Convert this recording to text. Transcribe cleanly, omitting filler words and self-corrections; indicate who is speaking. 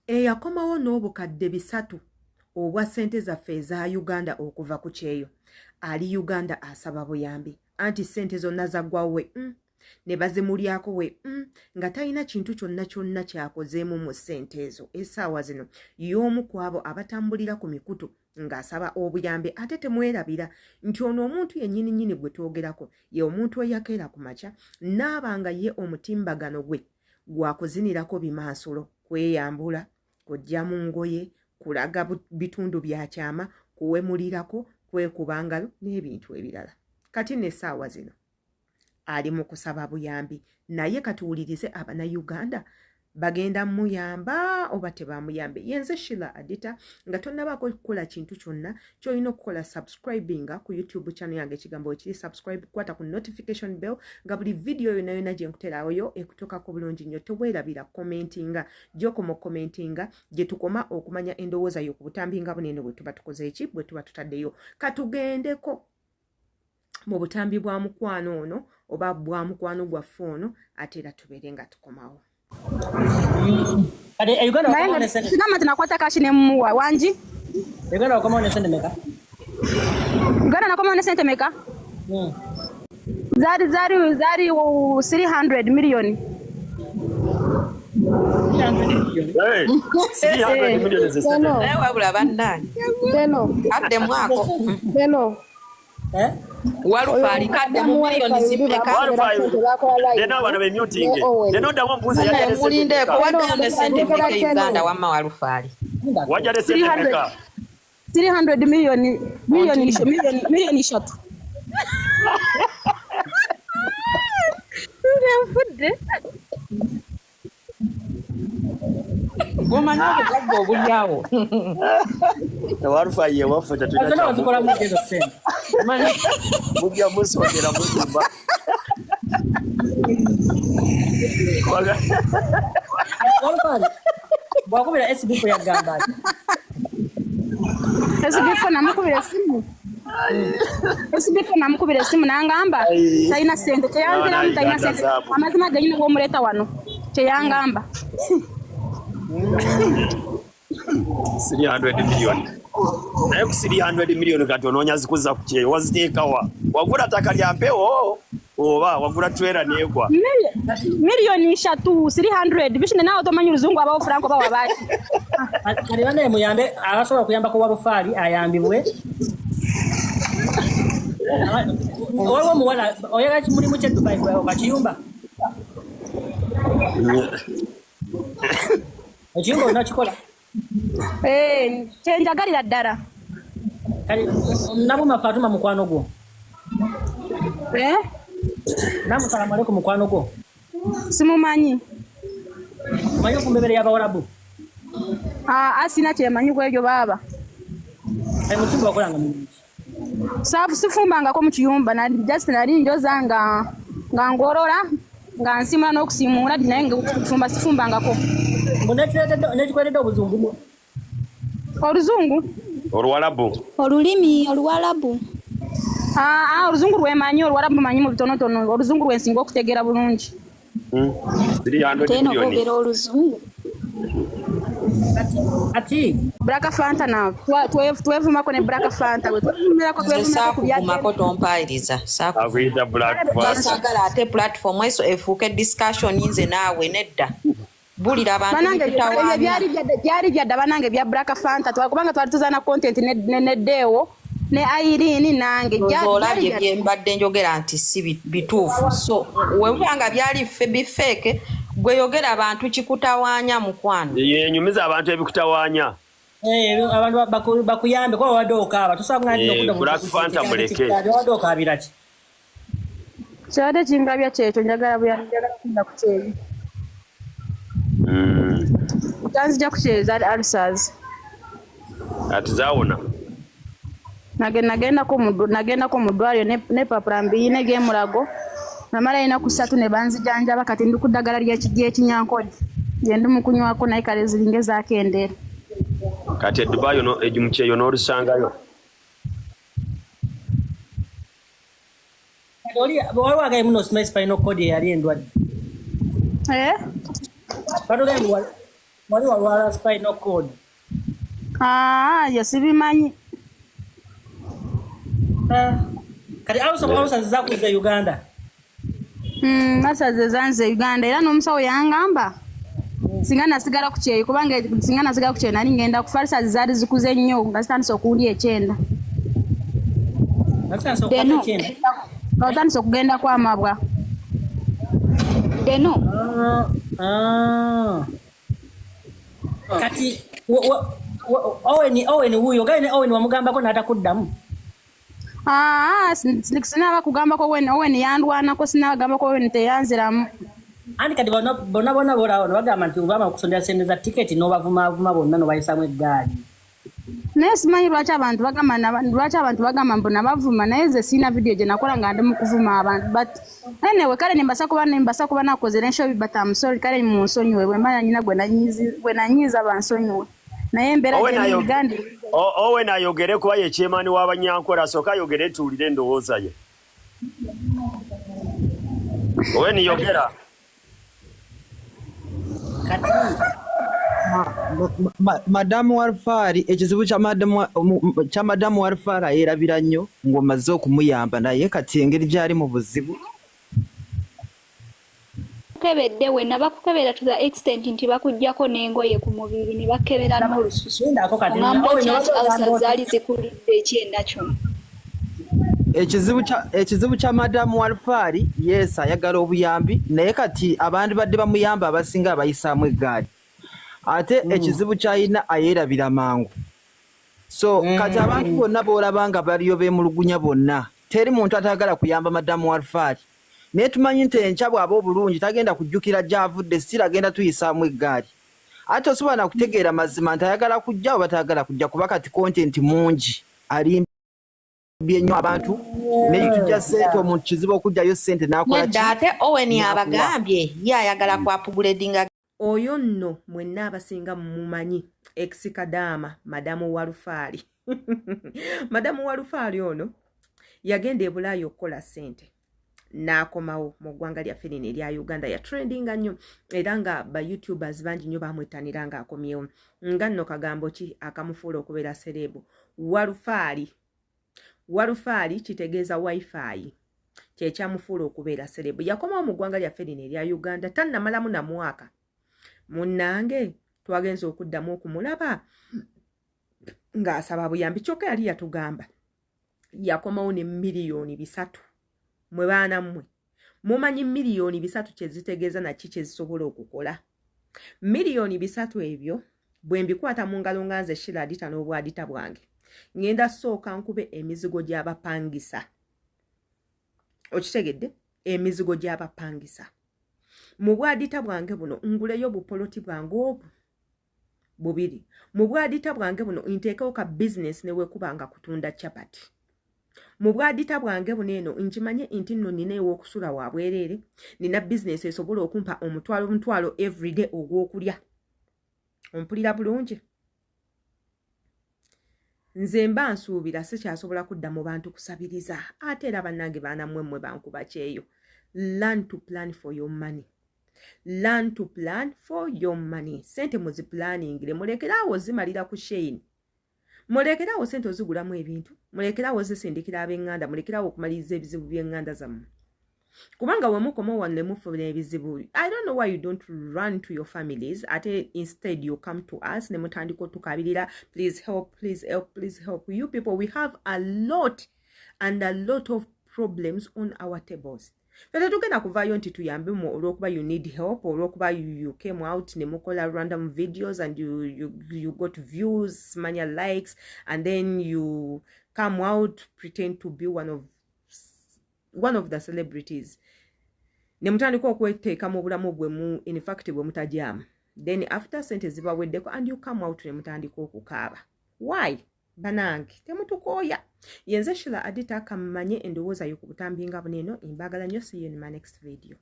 Speaker 1: Eyakomawo n'obukadde 300 obwa ssente zaffe eza Uganda okuva ku kyeyo ali Uganda asaba buyambi anti ssente zonna zaggwawo we ne bazimulyako we nga talina kintu kyonna kyonna kyakozeemu mu ssente ezo. Essaawa zino y'omu ku abo abatambulira ku mikutu ng'asaba obuyambi. Ate temwerabira nti ono omuntu yennyini nnyini gwe twogerako ye omuntu eyakeera ku makya n'aba nga ye omutimbagano gwe gwakuzinirako bimansulo, kweyambula, kujja mu ngoye, kulaga bitundu bya kyama, kuwemulirako, kwekuba ngalo n'ebintu ebirala. Kati n'essaawa zino ali mu kusaba buyambi, naye katuwulirize Abannayuganda bagenda muyamba oba tebamuyambe. Yenze Sheila Adita. Nga tonnabaako kukola kintu kyonna kyolina okukola, subscribinga ku YouTube channel yange. Ekigambo ekiri subscribe, kwata ku notification bell nga buli video yonna yonna gye nkuterayo ekutuukako bulungi nnyo. Teweerabira commentinga, gyokoma okucommentinga gye tukoma okumanya endowooza yo ku butambi nga bunene bwe tuba tukoze eki bwe tuba tutaddeyo. Katugendeko mu butambi bwa mukwano ono oba bwa mukwano gwaffe ono, ate era tubeere nga tukomawo.
Speaker 2: Kati e Uganda
Speaker 3: Naye
Speaker 2: wakomawo
Speaker 3: nga
Speaker 2: ne sente.
Speaker 3: Sigamba nti nakwata cash ne mmuwa wangi.
Speaker 2: Uganda wakomawo ne sente meka?
Speaker 3: Uganda nakomawo ne sente meka? Zaali 300 million.
Speaker 2: 300 million.
Speaker 4: Hey, 300 million ze sente.
Speaker 5: Beno,
Speaker 6: Naye wabula bannange,
Speaker 5: Beno,
Speaker 6: kaddemu ako.
Speaker 5: Beno.
Speaker 2: Eh?
Speaker 6: Walufaali kaddemu, miliyoni zimeka?
Speaker 4: Nena bano be muting. Nena oddamu ombuuze yajja ne sente
Speaker 6: Mulindeeko.
Speaker 4: meka.
Speaker 6: Waddeyo ne sente meka e Uganda, wamma Walufaali?
Speaker 4: Wajja ne sente
Speaker 3: 300
Speaker 4: meka?
Speaker 3: 300 million, miliyoni 3. Nze nfudde.
Speaker 6: Gomanyi obugagga obuli awo.
Speaker 4: Walufa ye waffe tetulina.
Speaker 2: Zonna wazikolamu ezo sente?
Speaker 4: Mujja musondera muzimba.
Speaker 2: Walufaali bwakubira SB yagamba ati
Speaker 3: SB4 namukubira esimu. SB4 namukubira esimu nangamba talina sente, teyanziramu, talina
Speaker 4: Uganda
Speaker 3: sente.
Speaker 4: zaabu.
Speaker 3: Amazima genyini gwomuleeta wano kyeyangamba.
Speaker 4: 300 million. Naye ku 300 million kati onoonya zikuza ku kyeyo waziteekawa? Wagula ttaka lya mpewo oba wagula trailer neegwa?
Speaker 3: Miliyoni 3, 300 bishine. Nawe tomanyi oluzungu, abawo Franco bawa baki?
Speaker 2: Kati bannaye muyambe, abasobola okuyambako Walufaali ayambibwe. Waliwo omuwala oyagala mulimu kye Dubai okakiyumba, ekiyumba olina kikola.
Speaker 3: Eh, kyenjagalira ddala.
Speaker 2: Kati Nabuma Fatuma mukwano gwo?
Speaker 3: Eh?
Speaker 2: Namu, salamu alaikum, mukwano gwo?
Speaker 3: Simumanyi.
Speaker 2: Omanyi ofumba ebere y'Abawarabu?
Speaker 3: Ah, sina kyemanyi ku ebyo baaba.
Speaker 2: Kati mu kiyumba wakolanga mulimu ki?
Speaker 3: Saafu sifumbangako mu kiyumba, just nali njoza nga ngolola, nga nsimula n'okusimuula, naye nga kufumba sifumbangako.
Speaker 2: Mbu nekikuleetedde obuzungu?
Speaker 3: Oluzungu?
Speaker 4: Oluwalabu.
Speaker 7: Olulimi Oluwalabu.
Speaker 3: Ah, ah, oluzungu lwemanyi, Oluwalabu manyi mu bitonotono, oluzungu lwensinga okutegeera bulungi.
Speaker 4: 300
Speaker 7: Teno
Speaker 4: million.
Speaker 7: boogera oluzungu.
Speaker 2: Kati
Speaker 3: Black Fanta na twevumako ne Black Fanta bwe twevumirako
Speaker 6: Nze
Speaker 3: twevumirako ku bya
Speaker 6: saakuvumako, tompaayiriza. Saakuvuma.
Speaker 4: Akuyita Black Fanta.
Speaker 6: Saagala ate platform eso efuuke discussion nze naawe, nedda. Bulira abantu
Speaker 3: Banange ebyo
Speaker 6: bikutawaanya.
Speaker 3: byali byadda banange bya Black Fanta, kubanga twali tuzaana content ne Deo ne Irene nange.
Speaker 6: Nze olabye
Speaker 3: Byali
Speaker 6: bye mbadde njogera nti si bituufu, so webuba nga byali ffe bifeeke, gwe yogera abantu kikutawaanya, mukwano.
Speaker 4: Yenyumiza abantu ebikutawaanya.
Speaker 2: Eh, abantu bakuyambe kuba wabadde okaaba, tosobola.
Speaker 4: Eh, Black Fanta muleke.
Speaker 2: Wabadde okaabira ki?
Speaker 3: Kyabadde kingabya kyekyo, njagala buyambi, njagala kudda ku kyeyo. Tanzija ku kyeyo zaali ulcers.
Speaker 4: Ati zaawona?
Speaker 3: Nagendako mu ddwaliro n'epapula mbiyina ebyemulago, namala enaku 3 ne banzijanjaba. Kati ndi ku ddagala ly'ekinyankole lye ndi mu kunywako, naye kale ziringa ezaakendeera.
Speaker 4: Kati e Dubai ono mu kyeyo n'olusangayo?
Speaker 2: Kati oli waliwo agaye muno simanyi spinal cord eyali endwadde.
Speaker 3: Eh?
Speaker 2: Batugambye Wali walwala spinal cord.
Speaker 3: Aa, yo sibimanyi.
Speaker 2: Kati ulcers zakuza Uganda.
Speaker 3: Ulcers zanze Uganda era n'omusawo yangamba singa nasigala ku kyeyo, kubanga singa nasigala ku kyeyo nali ngenda kufa. Ulcers zaali zikuze nnyo nga zitandise okundya ekyenda.
Speaker 7: Deno.
Speaker 3: Nga otandise okugenda kwamabwa.
Speaker 7: Deno.
Speaker 2: Kati Owen wuuyo gaye ne Owen wamugambako n'atakuddamu.
Speaker 3: Sinaba kugambako Owen. Owen yandwanako, sinabagambako Owen, teyanziramu.
Speaker 2: Anti kati bonna bonna bolaawo ne bagamba nti obama okusondera sente za tiketi n'obavumaavuma bonna n'obayisamu eggaali.
Speaker 3: Naye simanyi lwaki abantu bagamba lwaki abantu bagamba mbu nabavuma, naye nze sirina vidiyo gye nakola nga ndi mu kuvuma abantu. But anyway, kale nembasa kuba nakozera enshobi, but I'm sorry. Kale munsonyiwe bwe mba nyina gwe nanyiiza, bansonyiwe, naye embeera
Speaker 4: Owen
Speaker 3: gye mu
Speaker 4: ayo-
Speaker 3: Uganda.
Speaker 4: Owen ayogere kuba ye chairman w'Abanyankole, asooke ayogere tuwulire endowooza ye. Owen, yogera.
Speaker 2: Kati
Speaker 5: Madamu Walufaali, ekizibu kya Madamu Walufaali ayerabira nnyo ng'omaze okumuyamba, naye kati engeri gy'ali mu buzibu.
Speaker 7: Kebedde wenna bakukebera to the extent nti bakuggyako n'engoye ku mubiri ne bakebera n'olususu.
Speaker 2: Lindako kati.
Speaker 7: Oŋŋamba
Speaker 2: Owen,
Speaker 7: otya nti
Speaker 2: wabadde
Speaker 7: ulcers
Speaker 2: ogamba otya?
Speaker 7: zaali zikulidde ekyenda kyono?
Speaker 5: Ekizibu kya Madamu Walufaali, yes, ayagala obuyambi, naye kati abandi badde bamuyamba abasinga abayisaamu eggaali, ate ekizibu ky'alina ayerabira mangu. So kati abantu bonna b'olaba nga baliyo beemulugunya bonna, teri muntu atayagala kuyamba Madamu Walufaali, naye tumanyi nti enkya bw'aba obulungi tagenda kujjukira gy'avudde, sira agenda tuyisaamu eggaali. Ate osobola nakutegeera mazima nti ayagala kujja oba tayagala kujja, kuba kati content mungi, alimbye nnyo abantu, naye tujja sente omuntu kizibu okugjayo sente n'akola ki?
Speaker 6: Nedda, ate Owen
Speaker 5: N'akuwa.
Speaker 6: abagambye ye ayagala ku upgradinga.
Speaker 1: Oyo nno mwenna abasinga mumumanyi, ex kadaama Madamu Walufaali. Madamu Walufaali ono yagenda e Bulaaya okukola ssente n'akomawo mu ggwanga lyaffe lino erya Uganda. Yatrendinga nnyo era nga ba YouTubers bangi nnyo bamwettanira ng'akomyewo. Nga nno kagambo ki akamufuula okubeera celeb? Walufaali. Walufaali kitegeeza wifi, kyekyamufuula okubeera celeb. Yakomawo mu ggwanga lyaffe lino erya Uganda, tannamalamu na mwaka, munnange twagenza okuddamu okumulaba ng'asaba buyambi. Kyokka yali yatugamba yakomawo ne 3 miliyoni. Mwe baana mmwe mumanyi 3 miliyoni kye zitegeeza naki kye zisobola okukola? 3 miliyoni ebyo bwe mbikwata mu ngalo nga nze Shila Adita n'obwadita bwange, ŋŋenda sooka nkube emizigo gy'abapangisa. Okitegedde? Emizigo gy'abapangisa mu bwadita bwange buno, nguleyo bupoloti bwange obu bubiri. Mu bwadita bwange buno nteekewo ka bizinesi ne weekuba nga kutunda chapati. Mu bwadita bwange buno eno nkimanye nti nno nina ew'okusula wa bwereere, nina bizinesi esobola okumpa omutwalo omutwalo everyday ogw'okulya. Ompulira bulungi? Nze mba nsuubira sikyasobola kudda mu bantu kusabiriza. Ate era bannange, baana mmwe, mmwe bankuba kyeyo, learn to plan for your money, learn to plan for your money. Sente muziplaningire, mulekeraawo zimalira ku Shein, mulekeraawo sente ozigulamu ebintu, mulekeraawo zisindikira ab'eŋŋanda, mulekeraawo okumaliriza ebizibu by'eŋŋanda zammwe, kubanga we mukoma wano ne mufuna ebizibu, I don't know why you don't run to your families, ate instead you come to us ne mutandika otukabirira, "Please help, please help, please help." You people, we have a lot and a lot of problems on our tables. Ffe tetugenda kuvaayo nti tuyambe mu olw'okuba you need help, olw'okuba you came out ne mukola random videos and you got views, manya likes, and then you come out, pretend to be one of the celebrities, ne mutandika okweteeka mu bulamu bwe mu in fact bwe mutajyamu. Then after sente zibaweddeko and you come out ne mutandika okukaaba. Why? Banange, temutukooya. Yenze Shila Adita. Kammanye endowooza yo ku butambi nga buno eno. Mbagala nnyo. See you in my next video.